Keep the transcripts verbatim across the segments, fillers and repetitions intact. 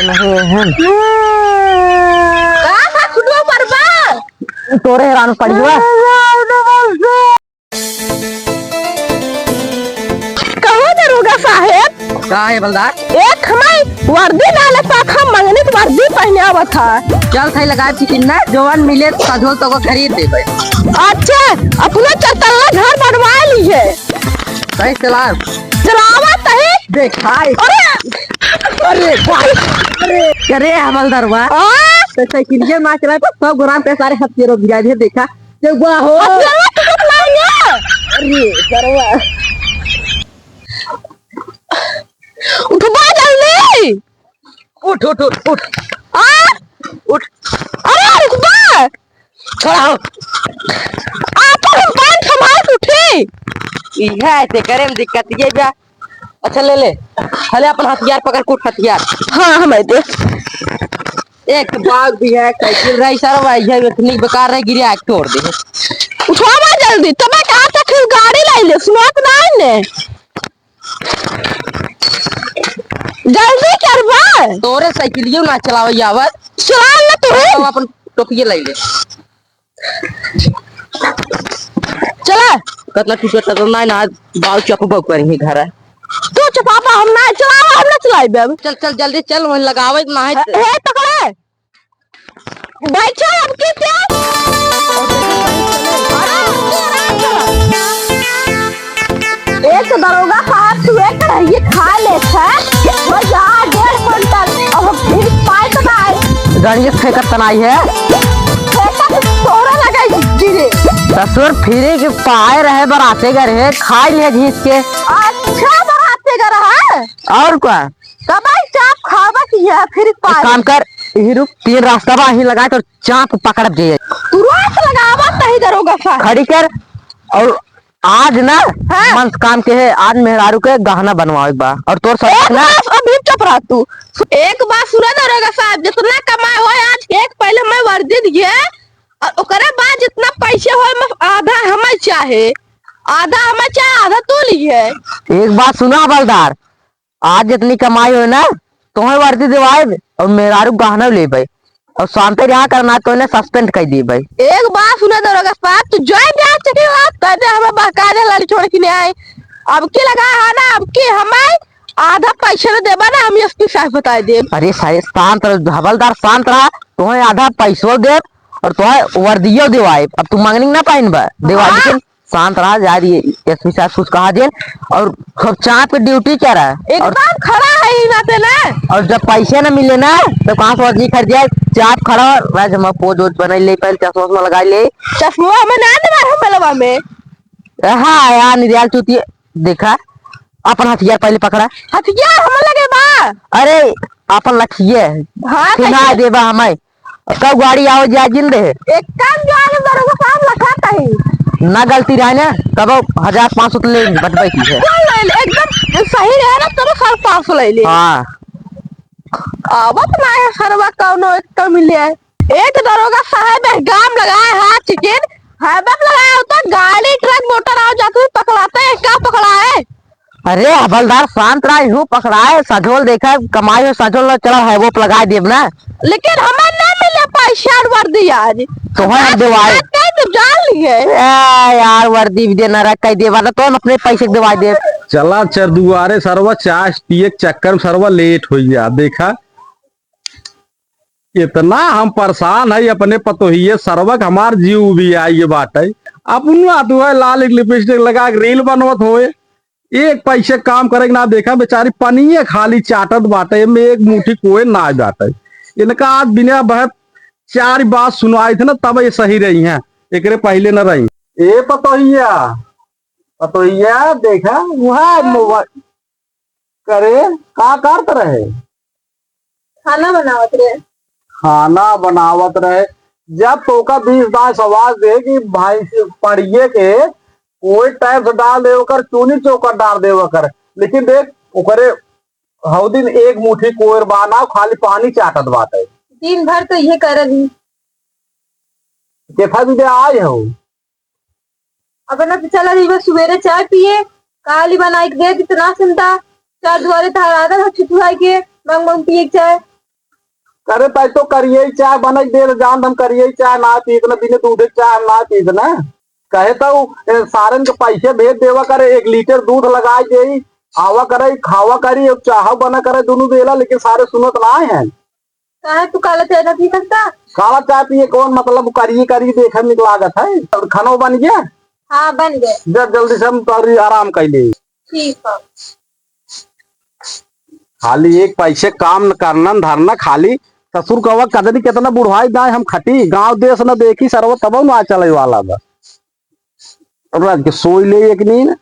रहे हैं। का था खुदवा पर बा? तोरे हैरान पड़ गया। कहो दरोगा साहेब। का है बलदार? एक हमारी वर्दी डाले पाखा मंगनी के वर्दी पहने आवत है। चल सही लगा चिकिन ना, जवान मिले तो सजवल तो को खरीद दे भाई। अच्छा, अपना चरतल्ला घर बनवा ली है। सही चला। चलावा सही। देखाई। अरे! अरे भाई। अरे, अरे हवलदारवा। हाँ? तो साइकिलिया ना चलाए तो सब ग्राम के सारे हथियारों गिरा दिए, देखा। ते वाह हो। हथियारवा तो नहीं है। अरे, सरवा। उठबा जल्दी। उठ, उठ, उठ, उठ। आ? उठ। अरे, रुकबा। खड़ा हो। आप तो हम बांध संभाल के उठे। इहे ऐसे करे में दिक्कत ये बा। अच्छा, ले ले। हले अपन हथियार पकड़, कुछ हथियार। हाँ, हम दे। एक तो बाग भी है, साइकिल रही, सारा भाई है, इतनी बेकार रही, गिरे आके तोड़ दे। उठावा जल्दी, तब मैं कहा था फिर गाड़ी लाई ले, सुनात ना ने। जल्दी करबा। तोरे साइकिलियो ना चलावे आवत। चला ले तू। तो अपन टोपिये लाई ले। चला। कतना टूटे ततना ना, ना, बाऊ चपबो करी ही घर है। तू चपापा, हम ना चलावा, हम ना चलाइबे अब। चल, चल, जल्दी चल, वहीं लगावे ना है। हे, हे, पकड़े। बैठो, अब की क्या? एक दरोगा साहब, तू एक कढ़ाई खा ले है, और यहाँ डेढ़ कुंटल, और फिर पाए तो ना आए। गाड़ी फेंकत तनाई है। फेंकत तोरा लगाई गिरे। ससुर फिरे के पाए रहे बराते घर है, खाई ले घीस के। अच्छा, बराते घर है? और का? कबाई चाप खावा की है, फिर एक पाए। काम कर, यही रुक, तीन रास्ता बा, यही लगा कर चाप पकड़ब जे। तुरंत लगावा सही दरोगा साहब। खड़ी कर, और आज ना हाँ। मन काम के है, आज मेहरारू के गहना बनवावे के बा। और तोर सब एक ना बात, अभी चुप रह तू। एक बात सुना दरोगा साहब, जितना कमाए हो आज एक पहले मैं वर्दी दिए, और ओकरे बाद जितना पैसे हो मैं आधा हमें चाहे, आधा हमें चाहे, आधा तू लिए। एक बात सुना हवलदार, आज जितनी कमाई होए ना, तोहे वर्दी दिवाइब और मेहरारू गहना लेबै और शांति रहा करना तो इन्हें suspend कर दीबै। एक बात सुना दरोगा साहब, तू जय ब्याह चली बात कर दे, हमें बहका दे लड़ी छोड़ के नहीं आए। अब की लगा है ना, अब की हमें आधा पैसा न देबा ना, हम एसपी साहब बताए देब। अरे सारे शांत रह, हवलदार शांत रहा, तोहे आधा पैसो देब और तोहे वर्दियो दिवाइब। अब तू मंगनी ना पहनबा, दिवाइब हाँ। लेकिन शांत रहा, जा रही है, एसपी साहब कुछ कहा देन। और खूब चाप के ड्यूटी क्या रहा? और एकदम खड़ा है ही ना ते ना। और जब पैसे ना मिले ना, तो कहाँ से वर्दी खरीद जाए? चाप खड़ा, राज हम पोज वोज बनाई ले, पहले चश्मा वश्मा लगाई ले। चश्मा हमें ना दे रहा हम बलवा में। हाँ यार, निरियाल चूतिया, देखा, अपन हथियार पहले पकड़ा। हथियार हम लगे बा। अरे, अपन लठिए। हाँ, फिर ना कैसे? देबा हमें। कब गाड़ी आओ जाए जिन दे। एक काम जो आने दरोगा साहब लखा कहीं। ना गलती रहे ना, कब हजार पाँच सौ तो ले बटबै की है। चल ले ले, एकदम सही रहे ना, तेरे साढ़े पाँच सौ ले ले। हाँ। आवत ना है सरवा कौनो एक तो मिले। एक दरोगा साहब है, गाम लगाए हाथ चिकिन, हैबत लगाए होता गाड़ी ट्रक मोटर आओ जाते हुए पकड़ाते हैं, क्या पकड़ा है? अरे हवलदार शांत रहा, हूँ पकड़ाए, सजोल देखा, कमाई हो सजोल न चला है, वो लगा देब ना। लेकिन हमें ना मिले पैसा और वर्दी आज। तो है हम दिवाए। बात कही तो जान ली है। ए यार, वर्दी भी देना रहा, कह देबा ना, तो हम अपने पैसे के दिवाई देब। चला चर दुआरे सरवा, चाय पिए के चक्कर में सरवा लेट हो गया। देखा, इतना हम परेशान है अपने पतोहिए सरवक, हमार जीव भी आई ये बात है। अपना तो है लाल एक लिपस्टिक लगा के रील बनवत होए, एक पैसे काम करे के ना देखा, बेचारी पनिये खाली चाटत बाटे, एमे एक मुट्ठी कोई ना बाटे। इनका आज बिना बहत चार बात सुनाई थे ना, तब ये सही रही हैं, एकरे पहले न रही। ए पतोहिया, पतोहिया देखा, वह मोबाइल करे का करत रहे? खाना बनावत रहे। खाना बनावत रहे। जब तोका बीस दास आवाज दे कि भाई से पढ़िए के कोई टाइम से डाल दे, ओकर चूनी चोकर डाल दे ओकर, लेकिन देख ओकरे हौदिन एक मुट्ठी कोयर बा ना, खाली पानी चाटत बाटे। दिन भर तो ये करब ही। केथा भी दे आए हो। अपना तो चला रही बस सुबेरे चाय पिए, काली बनाई के दे दी, इतना चिंता। चार दुआरे तहार आदत है छुटुआई के, मांग मांग पिए के चाय। अरे, तै तो करिए चाय बनई दे, जान हम करिए चाय ना पीत ना, बिना दूधे चाय हम ना पीत ना। कहे तो, ए, सारन के पैसे भेज देवा करे, एक लीटर दूध लगाई देई, आवा करे, खावा करी, और चाह बना करे दोनों बेला, लेकिन सारे सुनत ना है। काहे तू काला चाय ना पी सकता? काला चाय पिए कौन मतलब, करिए करिए देखे में निक लागत है। और खाना बन गया? हाँ, बन गया। जब जल्दी से हम तोरी आराम कर ले। ठीक है। खाली एक पैसे काम न करना न धरना, खाली ससुर कवा कदनी कितना बुढ़ाई दाए हम खटी, गांव देश न देखी सरवा तबो ना चले वाला बा। अब रात के सोई ले एक नींद।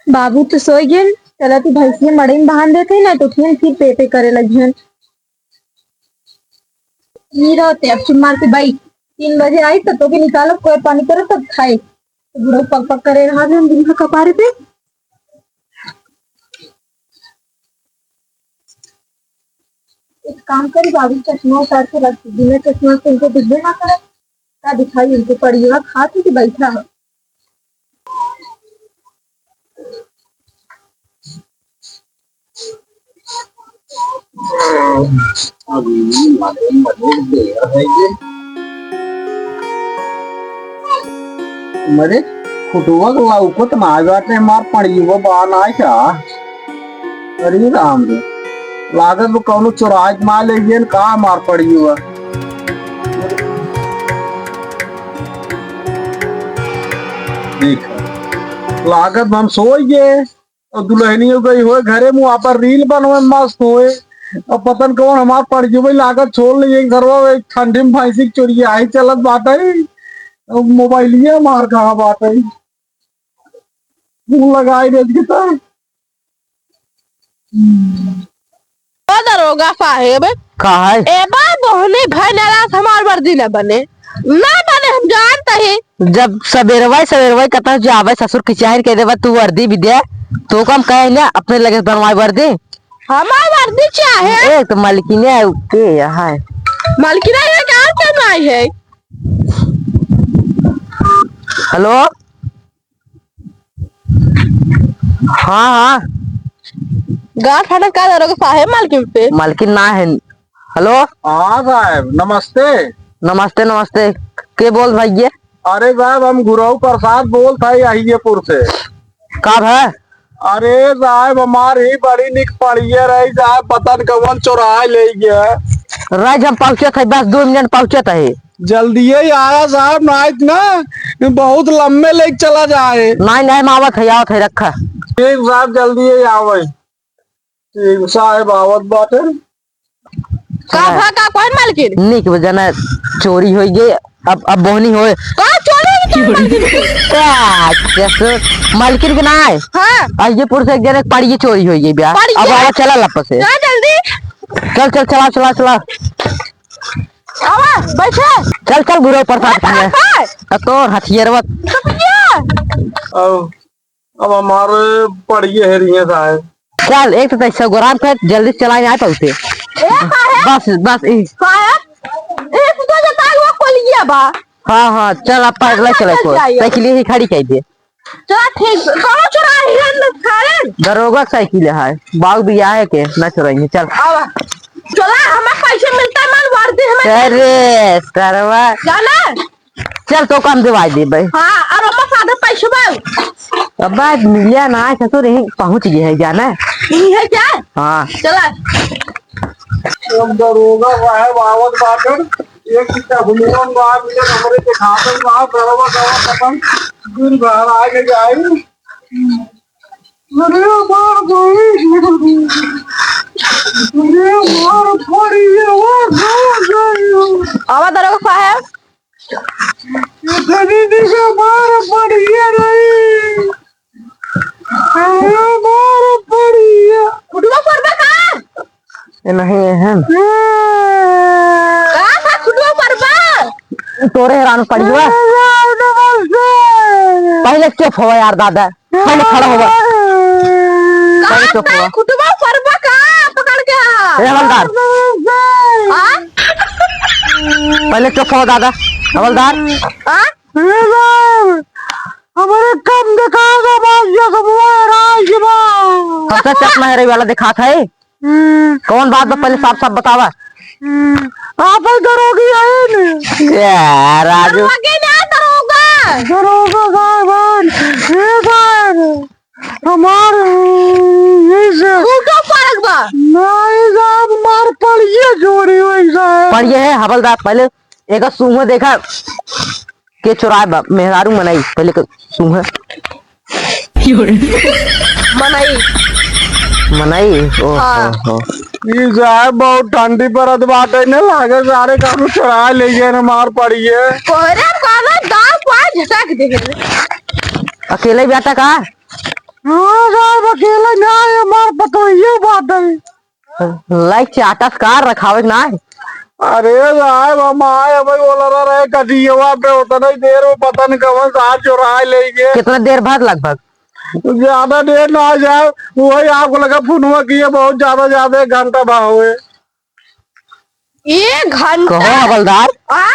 बाबू तो सोई गेल, चला तू भैंसिया मड़ई में बांध देते ना तो फिर फिर पे पे करे लगिहन। ई रहते अब चुप मार के बैठ, तीन बजे आई तो तोके निकालब, कोई पानी करे तब खाए। तो बुढ़ऊ पक पक करे रहा हम दिन भर कपारे पे। एक काम करी, बाबू चश्मा उतार के रख दी, बिना चश्मा से उनको दिखबे ना करे। का दिखाई उनको, पड़िया खात है कि बैठा है? अभी मरे, मरे देर है ये। मरे, खुटुआ के लौकत ना बाटे, मार पड़ियो बा ना क्या? अरे राम रे, लागत वो कौनो चोराई के माल ले गए का, मार पड़ियो बा। देख, लागत हम सोई गए। और दुल्हनियो गई होए घरे, मुँह पर रील बनवे मस्त होए। अब पता न कौन हमार पड़ गयो भाई, लागत छोड़ ले एक घरवा, एक ठंडी में भैंसी के चोरिया आई चलत बाटे। अब मोबाइलिया मार कहाँ बाटे, मुँह लगाई बेच के तो। ओ दरोगा साहेब, का है? ए बार बोहनी भय नाराज हमार वर्दी न बने, न बने, हम जानत ही। जब सबेरवा सबेरवा कतौ जावे ससुर किचाहिन कह देवा तू वर्दी भी दे, तो कम कहे ना अपने लगे बनवाए वर्दी। हमार वर्दी चाहे। ए तो मलकिने के है? मलकिना ये गाँव के नाई है। हेलो। हाँ, हाँ। गाँठ फाटत का दरोगा साहेब मालकिन पे? मालकिन ना है। हेलो। हाँ साहेब, नमस्ते। नमस्ते, नमस्ते। के बोल भैया? अरे साहेब, हम गुरऊ प्रसाद बोलत है अहियेपुर से। का भा? अरे साहेब, हमार ही बड़ी निक पड़िया रही साहेब, पता न कौन चोराई ले गया। राज हम पहुँचत है, बस दो मिनट पहुँचत है। जल्दी ही आया साहब, नाहीं त ना, बहुत लम्बे लेके चला जाए। नाहीं, नाहीं, हम आवत है, आवत है, रखा। ठीक साहब, जल्दी ही आवे। ठीक साहब, आवत बाटे। का भा, का कोई मालकिन? निक बजाना चोरी होई गई, अब, अब बोहनी होए। का चोरी होई गई मालकिन? का, कैसे? मालकिन के ना है? हाँ। अहियेपुर से एक जने के पड़िया चोरी होई गई बा। पड़िया? अब आवा, चला लप से। हाँ, जल्दी। चल, चल, चला, चला, चला। आवा, बैठे। चल, चल, गुरु प्रसाद हाँ, खाने। हाँ। अब तो हथियारवा। तो भैया। अब, अब हमारे पड़िए है रही है साहब। चल, एक तो तैसे गोराम पे जल्दी से चलाए आए पहुँचे। ए, साहब। बस, बस, ई। साहब, ए, तू तो जता हुआ खोल गया बा। हाँ, हाँ, चल, अब पैदल चल चले को। जाइए। साइकिल यही खड़ी कर दे। चला ठीक, कौनो चोराई है न सारे? दरोगा के साइकिल है, बाऊ बियाह है के, ना चोराई है, चल। आवा। चला, हमें पैसे मिलता है, मन वर्दी हमें। अरे, सरवा। जाना? चल, तो कम दिवाई दे भाई। हाँ, और हमें सादे पैसे बा। अब बात मिलिया ना, ससुर यहीं पहुँच गए है, जाना? यही है क्या? हाँ। चला। अब दरोगा साहब आवत बाटन, एक कितना हुनुआ मार मिले, हमरे के खातन बा, गरवा गवा खतम, दूर घर आगे जाई। अरे मार गई, अरे मार पड़ी है, वो गवा गई। आवा दरोगा साहब। इतनी निका मार पड़ी है नहीं। अरे मार पड़ी है। खुटवा परबा का? ए, नहीं, ए, हम। का था खुटवा परबा? तोरे हैरान पड़ी बा। अरे नमस्ते। पहले चुप हो यार दादा, पहले खड़ा हो। पहले कहाँ चुप था हो। खुटवा परबा का पकड़ के? ए, हवलदार। हाँ? पहले चुप हो दादा, हवलदार। हाँ? ए बाप, हमारे कम दिखा दो, बाप, ये सब वो है, राज की बात। हमसे चप नहीं रही वाला दिखात है। कौन बात बा, पहले साफ साफ बतावा। आप दरोगी है न? ए, राजू। दरोगा के ना, दरोगा। दरोगा साहब, ए साहब, हमार, ये से झूठो फर्क बा। नहीं साहब, मार पड़िए चोरी हुई साहब। पड़िए है हवलदार, पहले एक सूंघ देखा। के चोराए बा? मेहरारू मनई, पहले के सूंघ। मनई। मनई? ओहो, हाँ। हो। ई साहब बहुत ठंडी परत बाटे ने, लागे सारे कानू चोराए ले गए ने, मार पड़िए। कोहरे काला दाल पाए झटक दे। अकेले बेटा का? हाँ साहब, अकेले ना, ये मार पतोहिए बाटे। लाइक चाटस कार रखावे के ना है। अरे साहब, हम आए, अबे बोला रहा रहे कटियवा पे, उतना ही देर में पता नहीं कौन साहब चोराए ले गए। कितना देर बाद लगभग? ज्यादा देर ना हो जाए, वही आपको लगा फोनवा किए, बहुत ज्यादा, ज्यादा एक घंटा भा हुए। एक घंटा? कहो हवलदार, आ?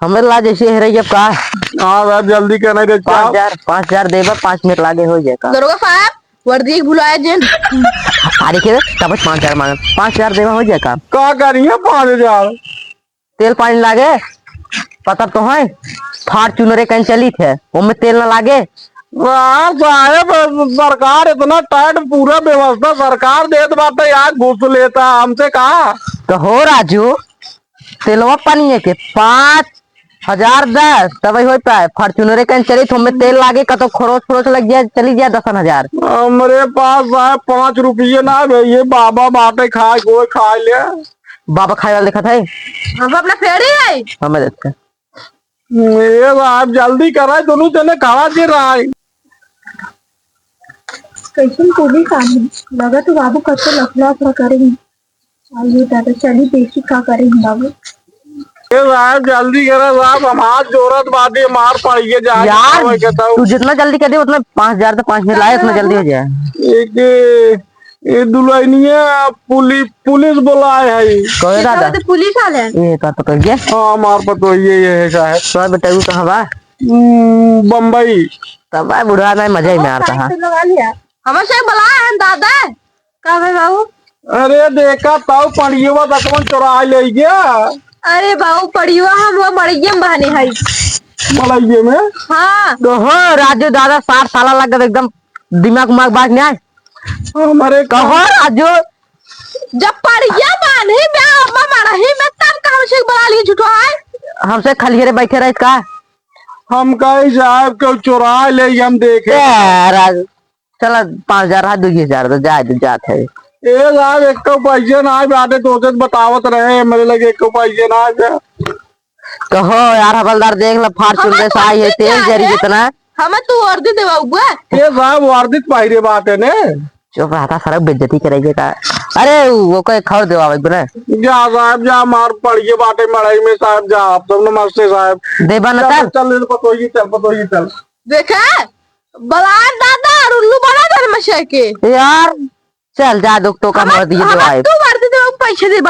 हमें ला जैसे हेरे जब का? हाँ साहब, जल्दी करना है, पाँच हजार, पाँच हजार देबा, पाँच मिनट लागे हो जाए का? दरोगा साहब, वर्दी एक भुलाए जेन। अरे के, तब पाँच हजार मांगत, पाँच हजार देवा हो जाए काम। का करिए पाँच हजार? तेल पानी लागे, पता तो है, Fortuner एक चलित है, ओमे तेल ना लागे। यार साहेब, सरकार इतना टाइट, पूरा व्यवस्था सरकार देत बाटे, यार घूस लेता हमसे का? तो हो राजू, तेलवा पानी है के पाँच हजार दस, तबही होई पाए। Fortuner एक चलित, ओमे तेल लागे, कतो खरोच फरोच लग जाए, चली जाए दसन हजार। हमरे पास साहेब पाँच रुपये ना है, ये बाबा बाटे खाए, कोई खाए ले। बाबा खाए वाला देखत है? बाबा अपना फेरी है। हमें देखते। ये साहेब जल्दी करा, दोनों जने खड़ा जे रहा है। कैसन पुलिस आदमी, लगा तो बाबू कत्तो लफड़ा लफड़ा करेंगे। आइए दादा, चली देखी का करेंगे बाबू। ए साहब, जल्दी करा साहब, हम हाथ जोड़त बाटी, मार पड़िए जाए यार, के तब। तू जितना जल्दी कर दे उतना, पाँच हजार तो पाँच मिनट लाए, उतना जल्दी हो जाए। एक, ए दुल्हनिया पुलिस, पुलिस बोलाए है। कहे दादा? तो पुलिस वाले हैं। ये का तो कह गया? हाँ, मार पतो ये, ये है साहब। तो बेटा, वो कहाँ बा? हम्म, बम्बई। तब भाई बुढ़ा नहीं, मजा ही में आता है। तो लगा लिया। हमें से बोलाए हैं दादा। का भाई बाबू? अरे देखा ताऊ पड़ियवा तकवन चोरा ले गया। अरे बाबू पड़ियवा हम वो मड़िया में बहने हई। मड़िया में? हाँ। तो हो राजू दादा साठ साल लग गए एकदम दिमाग उमाग बाज नहीं आए। हमारे कहो राजू। जब पड़िया बांधी बे अम्मा मड़ही में तब कहम से बोला ली झूठो है। हमसे खलिहरे बैठे रहे का? हम कहे साहब क्यों चोरा ले हम देखे। ए, राजू। चला, पाँच हजार रहा, दुई हजार दो, जाए दो, जात है। ए साहब, एक तो पैसे ना आए, बाटे तो उसे बतावत रहे, मेरे लगे एक तो पैसे ना आए। कहो यार, हवलदार, देख ला, Fortuner हमें से आई है, तो तेल जरी है। जितना। हमें तू वर्दी देवा हुआ। ए साहब, वर्दी तो पहिरे बाटे ने। चुप रहता, सारा बेइज्जती करेंगे का। अरे, वो कोई खबर देवा भाई बने। जा साहब, जा, मार पड़िए बाटे मड़ई में साहब, जा, आप सब नमस्ते साहब। देबा न जा, तब? चल, चल, पतोही चल, पतोही चल। देखे? बलान दादा और उल्लू बना दे हमेशा के। यार, चल जा, दुख तो कम हम, हो दिए हम जो आए। तू वर्दी दे, पैसे दे।